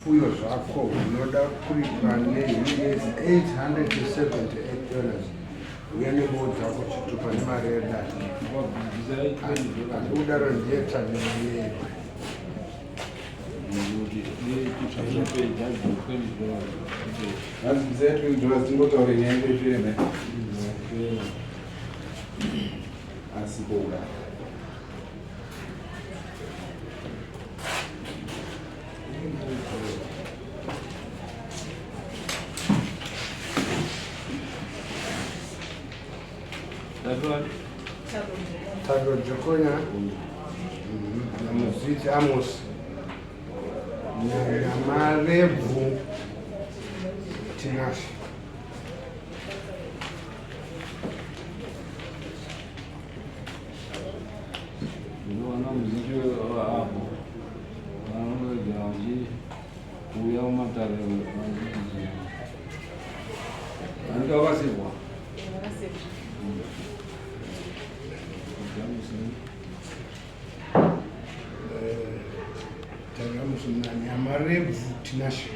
Fuyo zvako unoda kuripwa neUS $878 uya nembuo dzako chitupa nemari yedare. Andikudaro ndiye tanyeyewe. Hanzi bvisai $20 tingotaure nyaya ipere ne. Asipo kudai. Tado Jokonya naMuzviti Amos naMarebvu Tinashe. Ndinoona muzhinji apo vanorega vachiuya kumatare vanenge vakasirwa. Nyamarebvu Tinashe.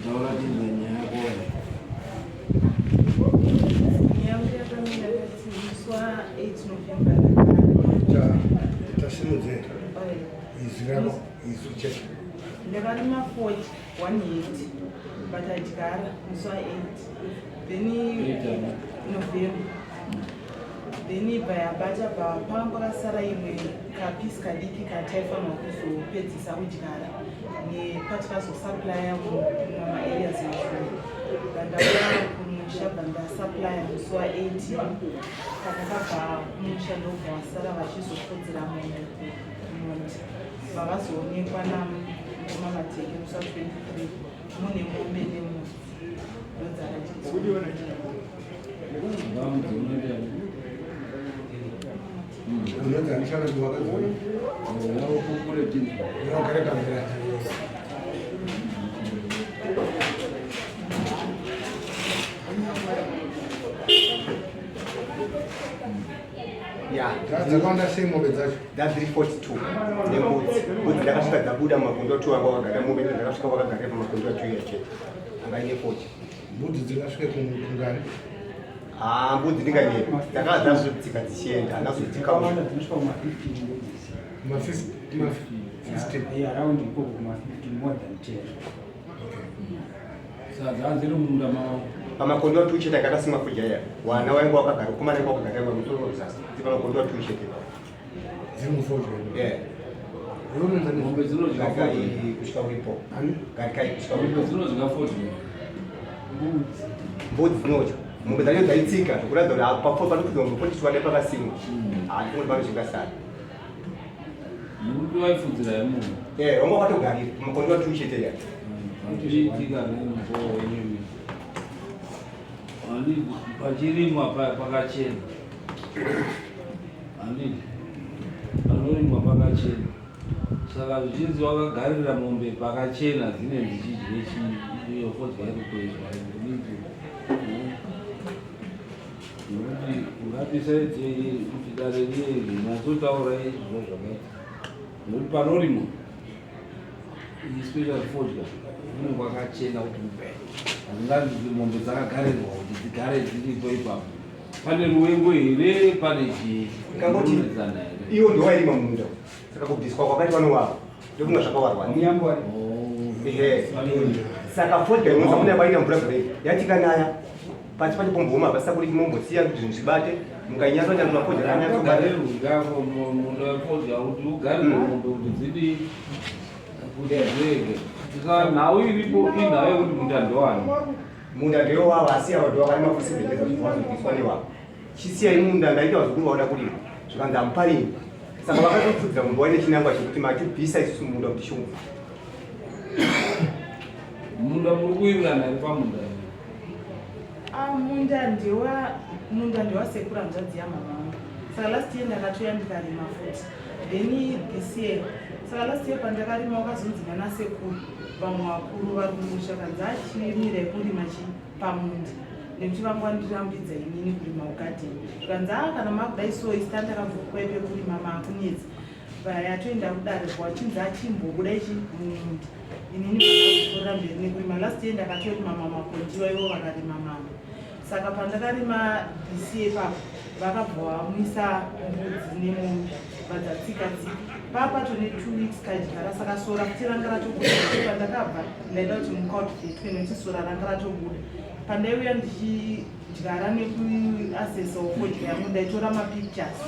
Taura tinzwe nyaya yako. Yangu yakamira kuti musi wa 8 November Tasimudze izwi rako izwi chete. Ndakarima 40 one hectare but adyara musi wa 8 then November then ibva yabata bva panga pakasara imwe kapisi kadiki kataifanirwa kuzopedzisa kudyara nepatikazosupplya mumaareas mashoma bandauya kumusha bandasupplya musi wa 18 pakakabva kumusha ndobva vasara vachizofudzira mombe munda vavazoonekwa namukoma Mateke musi wa 23 mune mombe nemudzi ndodzaratidzwa. Unonzi andishanda kuti wakadziona. Unogara pamberi. Ya. Dzakawanda sei mombe dzacho? Dza 342 nembudzi. Mbudzi ndakasvika dzabuda mumakondo 2 anga wakagara mombe ndakasvika wakagara pamakondo 2 ya chete. Anga ine 40. Mbudzi dzingasvike kungani? Ah, mbudzi ndinganyepa. Dzakava dzazodzika dzichienda, hanazodzika. Dzakawanda dzinosvika kuma 15 mbudzi. Ma 50 ma 15. Yeah, around ikoko kuma 15 more than 10. Saka dzanga dziri mumunda mavo. Pamakondo 2 chete akasimwa fodya iya. Wana wainge wakagara, komana wainge wakagara pamusoro wekuzasi. Dziri pamakondo 2 chete. Dziri mufodya. Yeah. Mombe dzinodya fodya. Garikai kusvika uripo. Ani? Garikai kusvika Mombe uripo. dzinodya fodya. Mbudzi dzinodya. Mombe dzacho dzaitsika zvekuratidza kuti apa pafo panokudzwa mombe 42 nepakasimwa. Hatifuni panozvingasara. Murume waifudzira yemunhu. Eh, wanga wakatogarira pamakondo 2 chete iya. Zviitika nemukoo wenyu. Handiti pachirimwa pakachena. Handiti panorimwa pakachena. Saka zvichinzi wakagarira mombe pakachena dzine dzichidye chii iyo fodya iri kuizwa nekuti ngatisaidzei kuti dare riye nyatsotaura izvo zvakaita nekuti panorimwa especially fodya kunenge kwakachena kuti mupee hazvinganzi mombe dzakagarirwa kuti dzigare dziripo ipapo pane ruwengo here pane chii Kangoti Kunonetsana here? iwo ndiwo wairima mumunda. Saka kubviswa kwakati vanovava ndokunga zvakawarwa. Muyambo wari. Oh. Ehe. Saka fodya inonzi mune kwaita mvura break. Yatikanaya pasi pacho pombooma pasina kuti mombosiya kuti zvinhu zvibate mukainyatsa nyanzwa fodya kanyatsobata. Garirwa munda wefodya kuti ugarire mombe kuti dzidii kuti dzirege. Saka nhau iripo inhau yekuti munda ndowani. Munda ndewavo asi ava ndiwo vakarima futi bhedheza zvibviswa newavo. Chisiyai munda ndaita vazukuru vauda kurima zvikanzi hamuparimi. Saka vakatopfudzira mumba waine chinangwa chekuti matibvisa isusu munda kuti shungu. Munda muri kuwirirana here pamunda? Ah, munda ndewa sekuru hanzvadzi yamama vangu. Saka last year ndakatoya ndikarima futi. Then this year, saka last year pandakarima, wakazonzi nanasekuru vamwe vakuru vari kumusha, kanzi achimirai kurima chi pamunda, nekuti vanga vandirambidza inini kurima kugadheni. Zvikanzi, a kana makudai so, isi tandakabvukwai pekurima, maakunetsa. Yatoenda kudare, wachinzi achimbobuda ichi mumunda. Inini pandakupfuurira mberi nekurima last year, ndakatorima mamakondiwa, ivo vakarima mama. Saka pandakarima this year papo, vakabva vamwisa mbudzi nemombe, vadzatsika tsika papato ne2 weeks kadyara. Saka sora futi ranga ratobuda. Pandakabva ndaida kuti mucultivatwe, nekuti sora ranga ratobuda. Pandaiuya ndichidyara nekuasesawo fodya yangu, ndaitora mapictures.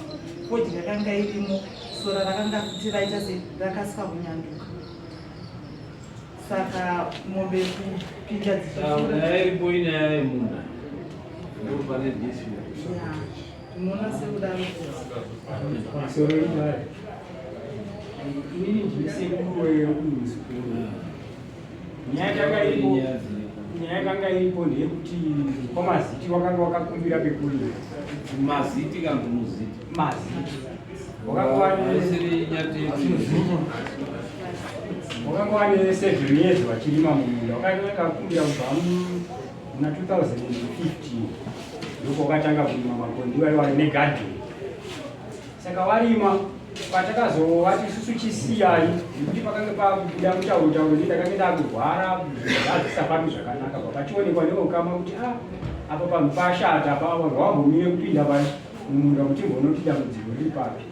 Fodya yakanga irimo, sora rakanga futi raita se rakasika kunyanduka. Saka mombe kupinda dzichifura. Nyaya iripo inyaya yemunda, ndo pane dispute. Ya, ndinoona sekudaro. Pamusoro idare, inini ndini sekuru wekumuzukuru. Nyaya yakanga iripo, Nyaya dziripo. nyaya yakanga iripo ndeyekuti kwamaziti wakanga wakakumbira pekurima. Maziti kana kuti muziti? Maziti wakanga wane Asiri nyateti. Wakanga wane 7 years vachirima mumunda. Wakanga wakakumbira kubva muna 2015, ndoko wakatanga kurima makondiwa iwayo negadheni. Saka warima, patakazovati isusu chisiyai, nekuti pakanga pakubuda mutauro tauro kuti ndakange ndakurwara, hazvisafambi zvakanaka. Pakachionekwa neukama kuti a apa panhu pashata, pa vanhu vambomire kupinda mumunda kuti mbonoti dambudziko riri papi.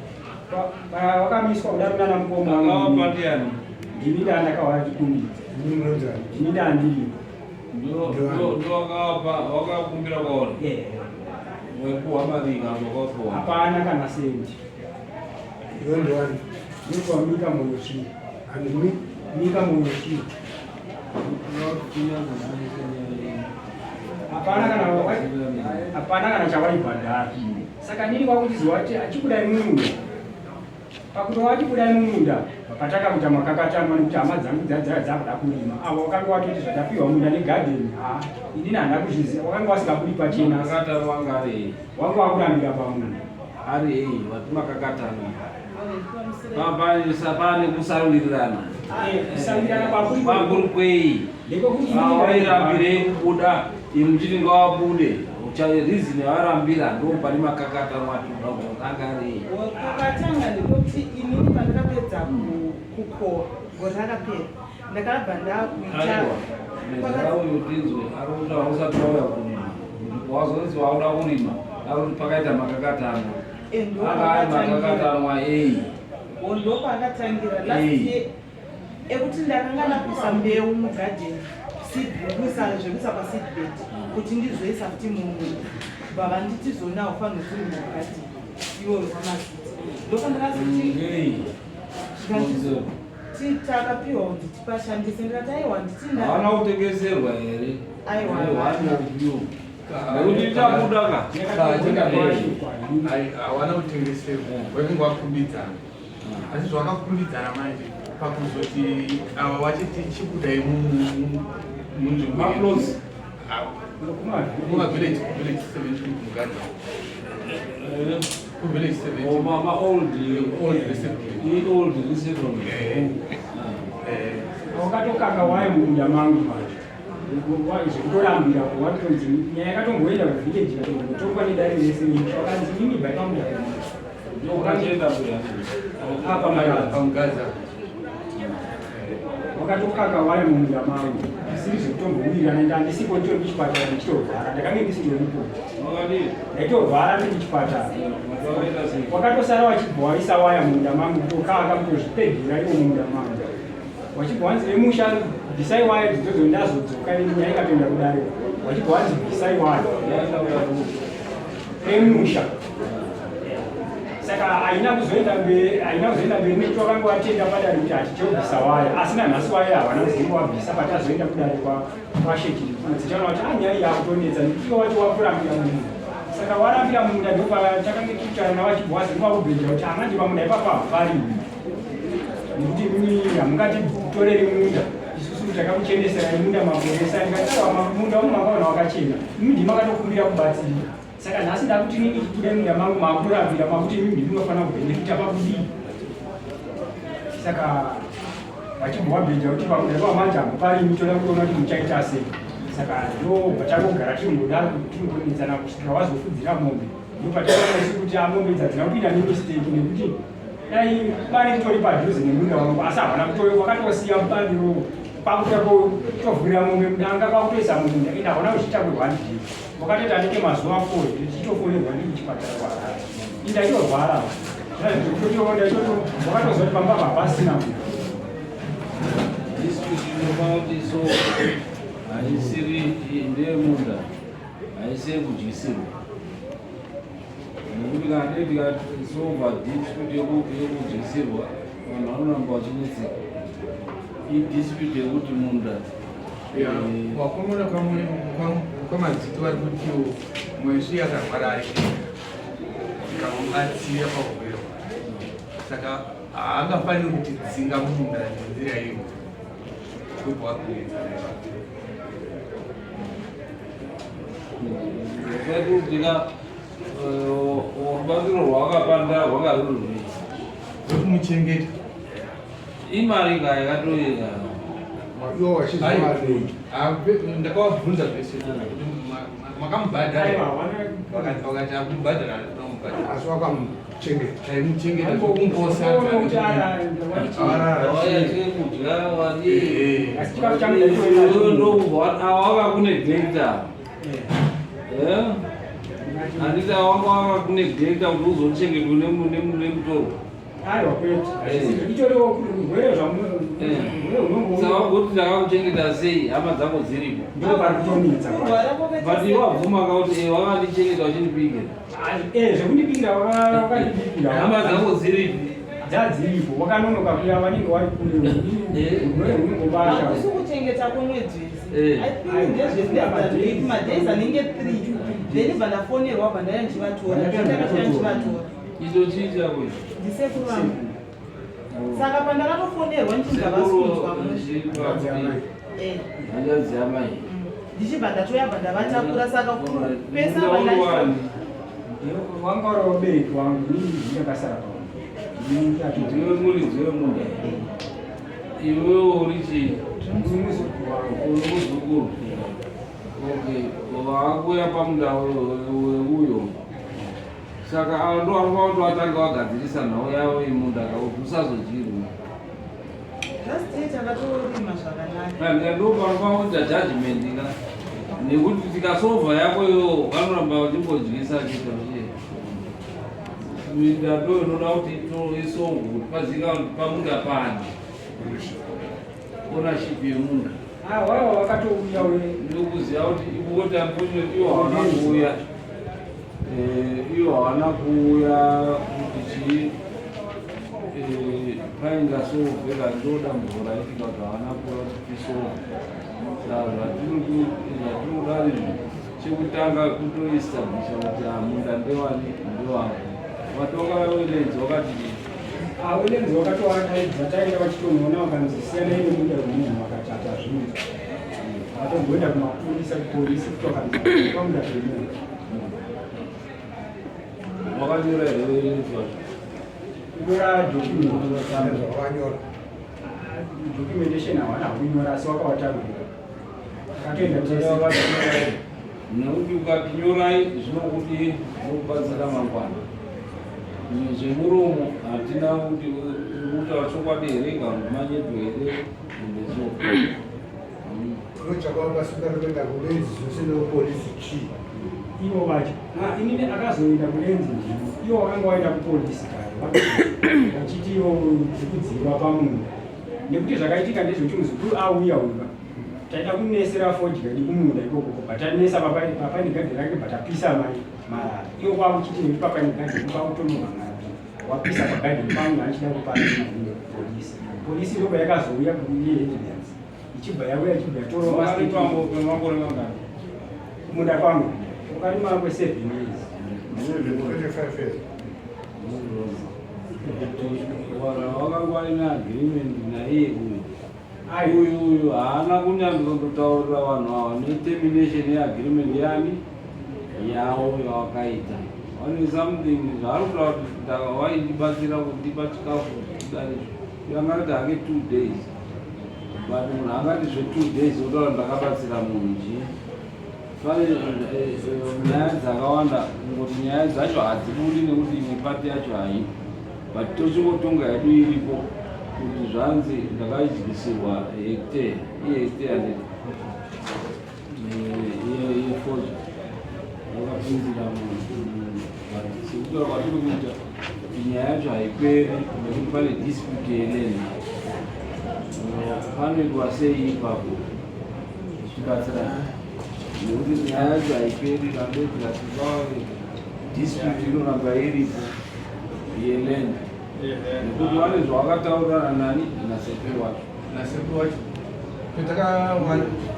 Wakamiswa kudaro nana mukoma. Akawapa ndiani? Ndini ndandakawatikumbidza. Munonzani? Ndini ndandiripo. Ndo wakawapa, wakakumbira kwaona? Waipuwa mari kana wakapuwa? Hapana kana sendi. Iwe ndiwani? Ndikuwa Mika Moyo Chii. Ani? Mika Moyo Chii. Hapana kana, hapana kana chawaibhadhara. Saka nini kwakuchiziva kuti achibudai mumunda, pakuti wachibudai mumunda, pataka kuita makakatanwa, nekuti hama dzangu dzadzaa dzakuda kurima. Avo wakanga watoti zvatapiwa munda negadheni, ha, inini handina kuzviziva. Wakanga wasingabudi pachena. Makakatanwa anga ari ei? Wanga wakurambira pamunda. Ari ei wati makakatanwa? Pane kusawirirana. Kusawirirana kwakuri Kwakuri kwei? Ndekwokuti Wairambirei kubuda, imi muchiti ngawabude? Reason yavarambira, ndo pane makakatanwa atinoda kuti anga ari ei. Kwakatanga ndekuti inini pandakapedza kukohwa gore rakapera, ndakabva ndakuita Aiwa, nezera uyu tinzwe. Ari kuti hausati wauya kurima, wazonzi wauda kurima. Ari kuti pakaita makakatanwa. Anga ari makakatanwa ei? Ndopakatangira last year, ekuti ndakanga ndakuisa mbeu mugadheni, kuisa zvekuisa paseedbed kuti ndizoisa futi mumunda. Bva vanditi zona haufaniri kurima mugadheni iwoyo kwamaziti. Ndopandakazoti Ngei? Takapiwa kuti tipashandise. Ndikati aiwa, nditi Hawana kutengeserwa here? Aiwa. One of you, nekuti ichabuda ka. Hawana kutengeserwa, wainge wakumbidzana. Asi zvawakakumbidzana manje, pakuzoti ava vachiti chibudai munzvimbo Maplots. Mumavillage, village 17 Mugadza, kuvillage 17. Ma old Old resettlement. I-old resettlement. Wakatokaka wayo mumunda mangu manje, zvekutorambira. Watonzi nyaya yakatomboenda kuvillage, ikatombotongwa nedare rese. Wakanzi mimi bvai pamunda. Ndokachienda kuya? Apa Maradza. PaMugadza. Wakatokaka wayo mumunda mangu, zvisiri zvekutombowirirana. Ende handisipo, nditori kuchipatara ndichitorwara. Ndakange ndisitoripo. Wakadii? Ndaitorwara ndiri kuchipatara. Wakaita sei? Wakatosara wachibva waisa waya mumunda mangu, kutokaka, kutozvipegera iwo mumunda mangu. Wachibva wanzi vemusha bvisai waya idzodzo. Ndazodzoka, nyaya ikatoenda kudare. Wachibva wanzi bvisai waya. Yaenda kuya? Emusha. Saka haina kuzoenda mberi, haina kuzoenda mberi, nekuti wakanga watenda padare kuti hatichobvisa waya. Asi nanhasi waya havana kuzenge wabvisa. Patazoenda kudare kwashechiri, tichaona kuti anyaya iyi yakutonetsa, nekuti iwe wacho wakurambira mumunda. Saka warambira mumunda, ndopatakange tichitaura wachibva wazenge wakubhenja kuti amanje pamunda ipapo haparimi, nekuti mimi hamungatitoreri munda, isusu takakucheneserai munda makore ese. Ndikati aiwa, munda umu makaona wakachena, imi ndimi makatokumbira kubatsirika. Saka nhasi ndakuti nini chibude munda mangu, maakurambira, makuti imi ndimi munofanira kubhenefita pakudii? Saka vachibva vabhinja kuti vamwe vamanje hamuparimi, toda kuona kuti muchaita sei. Saka ndo patangogara tiringodaro, tiringonetsana kusvikira wazofudzira mombe. Ndo patakaona isu kuti mombe idzi hadzina kupinda nemistake, nekuti dai bani ritori padhuze nemunda wangu, asi havana kutoyo, vakatosiya bani rowo kwakuta kutovhurira mombe mudanga, kwakutoisa mumunda. Ende havana kuzviita kwe1 day, wakatoita anenge mazuva 4 tichitofonerwa ndiri kuchipatara kwaHarare. Indaitorwara, wakatoziva kuti pamba hapasina munhu. Dispute inofanira kuti so haisiri ndeyemunda, haisi yekudyisirwa, nekuti kana dei tikasolva dispute yekudyisirwa, vanhu vanoramba vachinetseka. Idispute yekuti munda. Wakomana kwamadzito vari kutiwo mwesu yakarwara ari tikamubatsira paurwere hwake, saka haangafaniri kutidzinga munda nenzira iyo. Ndobva vari kunetsana. Tika rubatsiro rwakapanda rwanga ruri rwei? Rwekumuchengeta. Imari ka yakatoika? Iwo wachizowanei? Ndakavabvunza zvese kuti makamubhadhara, vakati akumubhadhara, anomubhadhara. Asi wakamuchengeta? Taimuchengeta zvokumbosa. Kudya wadi wakakuneglecta, handiti? Wanga wakakuneglecta kuti uzochengetwe nemutorwa. Aiwa, kwete, itoriwo urwere zvaurwere. Saka wagoti ndakakuchengeta sei, hama dzako dziripo? Ndo pari kutonetsa. Kurwara kwakaita But iwe wabvuma kakuti wakandichengeta uchindibikira. Zvekundibikira wakandibikira. Hama dzako dziripi? Dzadziripo, wakanonoka kuya, vanenge vari kure, urwere hunongobata. Hakusi kuchengeta kwemwedzi wese. I think ndezve madays anenge 3, then bva ndafonerwa, bva ndaya ndichivatora, ndakasvika ndichivatora. Icho chii chako icho? Ndisekuru vangu. Saka pandakatofonerwa ndichinzi vasikunzwa mushe, Hanzvadzi yamai. Ndichibva ndatoya, bva ndavatakura. Saka pese apa ndachi Wanga uri wabereki wangu, inini ndakasara pao. Ndiwe muridzi wemunda, iwewo uri chii? Muzukuru wangu. Uri muzukuru, okay. Vakuya pamunda weuyo, saka ava ndo vanofanira kuti vatange vagadzirisa nhau yavo yemunda kakuti usazodyirwa. Last year takatorima zvakanaka. Ndo panofanira kuita judgment ka, nekuti tikasolva yako iyoyo, vanoramba vachimbodyisa chita uchiye minda. Ndo inoda kuti isolve kuti pazikanwa kuti pamunda pani, ownership yemunda. Waiwa wakatouya we. Ndokuziva kuti ikuti unfortunately iwo hawana kuuya. Iwo hawana kuuya kuti chii, paingasolveka. Ndo dambudziko raitika kuti hawana kuuya kuti tisolve. Saka zvatinoda izvi, chekutanga kutoestablisha kuti munda ndewani, ndewako. Vatonga veWelenzi wakati chii? AWelenzi wakatoadaidza, taenda vachitonoona, vakanzi siyanai nemunda wemunhu, vakati hatazvinzwa. Vatomboenda kumapurisa, kupolisi kuti vakanzi pamunda pemunhu. Wakanyora here weLands wacho? Kunyora document? Zvawanyora. Documentation hawana kunyora, asi wakawataurira, akatoenda tese. Nekuti ukati nyorai, zvinokudii, zvinokubatsira mangwana. Zvemuromo hatina kuti uri kutaura chokwadi here kana kuti manyepo here, ende so Unochakawakasunga kuenda kuLands zvose nepolisi chii? Ivo vacho. Ah, inini akazoenda kuLands ndini, ivo vakanga vaenda kupolisi kare, vachiti ivo dzikudzirwa pamunda, nekuti zvakaitika ndezvekuti muzukuru auya uya, taida kunesera fodya yedu kumunda ikoko, kubva tanesa papaine gadheni rake, bva tapisa mai marara. Ivo kwakuchiti nekuti papaine gadheni, kwakutonoha marara, wapisa pagadheni pangu, achida kuparima polisi. Polisi ndobva yakazouya kuyeevidence, ichibva yauya, ichibva yatorova. Wakaripambo pemakore mangani? Kumunda kwangu ukarima kwe7 years. 25 years. Vanhu vakanga vaine agreement naiye uyu. Uyu haana kunyatsototaurira vanhu ava netermination yeagreement yani yavo yawakaita. Vane something zvaari kutaura kuti waindibatsira kundipa chikafu, kudaizvo. Yangati hake 2 days, but munhu angati zve2 days otaura ndakabatsira munhu chii? Pane nyaya dzakawanda, kungoti nyaya dzacho hadzibudi nekuti imwe party yacho haipo, but tochingotonga yedu iripo kuti zvanzi ndakadyisirwa hectare, ihectare yefodya yakapinzira munhu. But sekutaura kwatiri kuita kuti nyaya yacho haiperi nekuti pane dispute yeland. Panoitwa sei ipapo? Tichibatsirana nekuti nyaya yacho haiperi, rambe tikati pave dispute inoramba iripo yeland nekuti vane zvavakataurirana nani, nasekuru wacho. Nasekuru wacho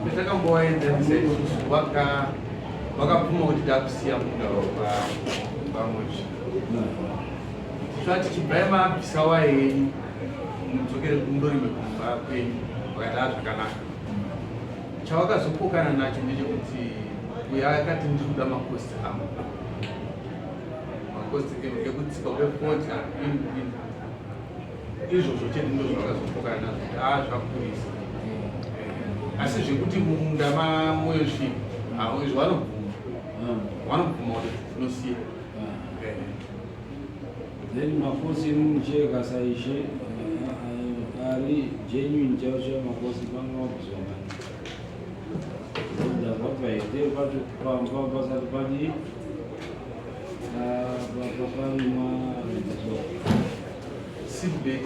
petakambowaenzanisa isusu, vakabvuma kuti takusiya munda pamochi, svati chibvai mabvisa waya yenyu mudzokere kundorime kumba kwenyu. Vakati a zvakanaka. Chavakazopokana nacho ndechekuti uyo akati ndiri kuda macosts angu, macosts ekutsika kwefodya. Izvozvo chete ndo zvavakazopokana nazvo kuti a zvakurisa. Asi zvekuti mumunda mamoyo svii izvo vanobvuma, vanobvuma kuti tinosiya. Then macosts emucheka saishe ari genuine chaivo chaivo, macosts panga wabviswa mari ndazvabva hectare pacho pasati padii parimwa. Seedbed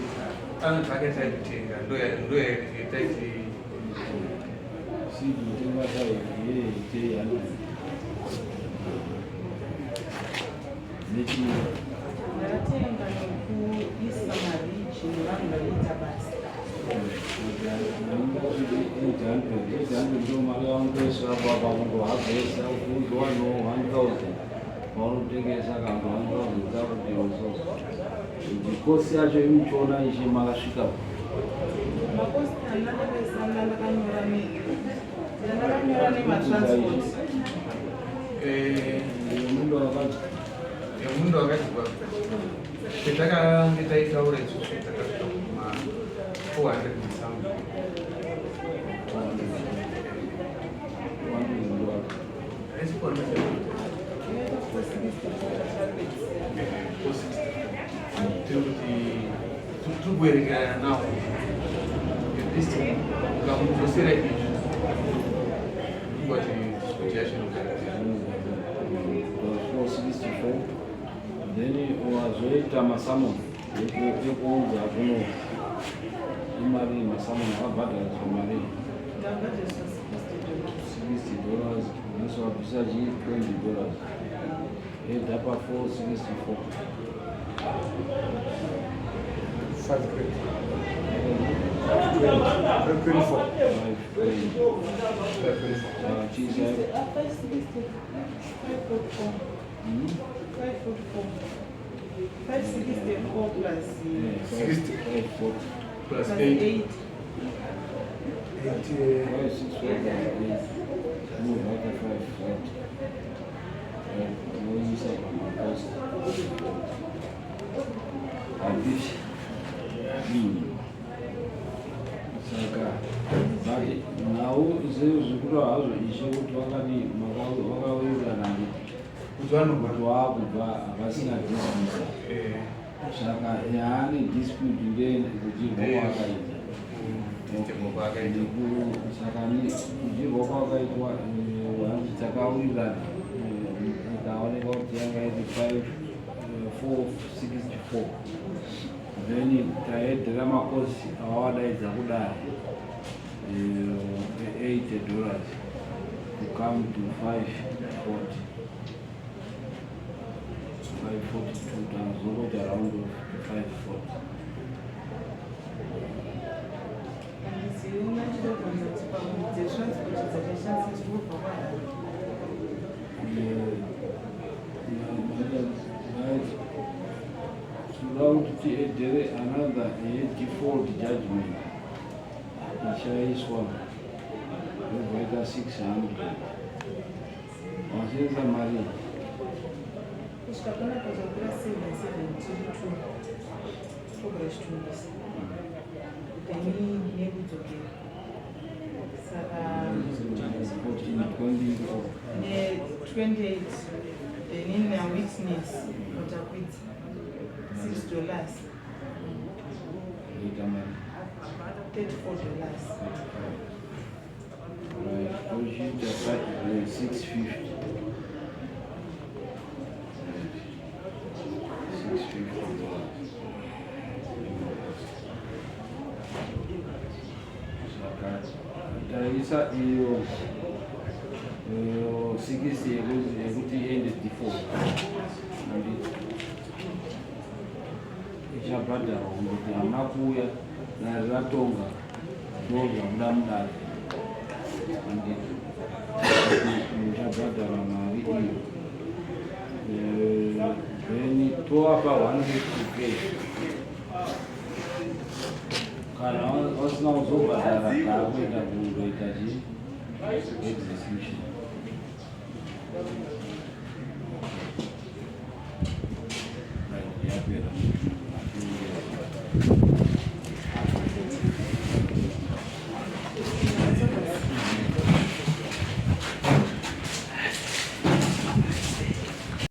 anoti akaita kutenga ndoyataiti. Seed kutenga sai yehectare 100 nechii? Ndakatenga nekuisa mariji nevanhu vaiita basa. 800 ndo mari yaungoisa apa kundoharvesta kuti uzowanewo 1000 paunotengesa, kana 1000 dzakudiwa. So cost yacho imuchiona ishe makasvika? Macosts andakaisa ndakanyora nematransport. Munda wakati Yemunda wakadyiwa petakange taitaura isusu takasvika kuma 400 and something. Haisi 400. Inoita 460. 460 tiri kuti tiri kuerengerana nawo, at least ukamudzosera izvi kuti dispute yacho inogara. 464, then wazoita masummons ekuunza kuno, imari masummons akabhadhariswa mari? Ndabhadhariswa $60. $60, nhasi wabvisa chi $20, edha pa 464. 520. 524. 520. 524. Chiisa. 560, 544. 544, 564 plus 60. 540. Plus plus 8. 8. 8. 564 plus 8 inobva 540, unoisa pamacosts handisi. Saka but nhau zvikuru hazvo ishe kuti vakadi vakawirirana Kuti vanobva kuti waakubva havasina dispute. Saka yaane dispute ndeyekudyirwa kwaakaita. Kudyirwa kwaakaita. Saka kudyirwa kwakaitwa, hanzi takawirirana, ikaonekwa kuti yanga iri 464, then taedhera macosts awawadaidza kudai $80 to come to 540, 542 times zokuita round of to 540. Handizivi, nachidobvunza kuti dzetransport dzakashandisa tichingobva kwaHarare. Right, tinoda kuti tiedhere another yedefault judgment ichaiswa, yobvaita 600. Wasenzesa mari? Kusvika panapa zvapera 77 tiri 2 togara Chitungwiza. Then nekudzokera saka ne 28, then ina witness Mutakwidzi, $6. $34. Right, tochiita 650. Right. $650. Saka taisa iyo 60 yekuti iende default, handiti? Ichabhadharwa kungoti hamuna kuuya, dare ratonga, ndo zvabuda mudare, handiti? Muchabhadhara mari iyo. Then tovapa 1 week to pay. Kana vasina kuzobhadhara, taakuenda kundoita chi execution. Right, yapera.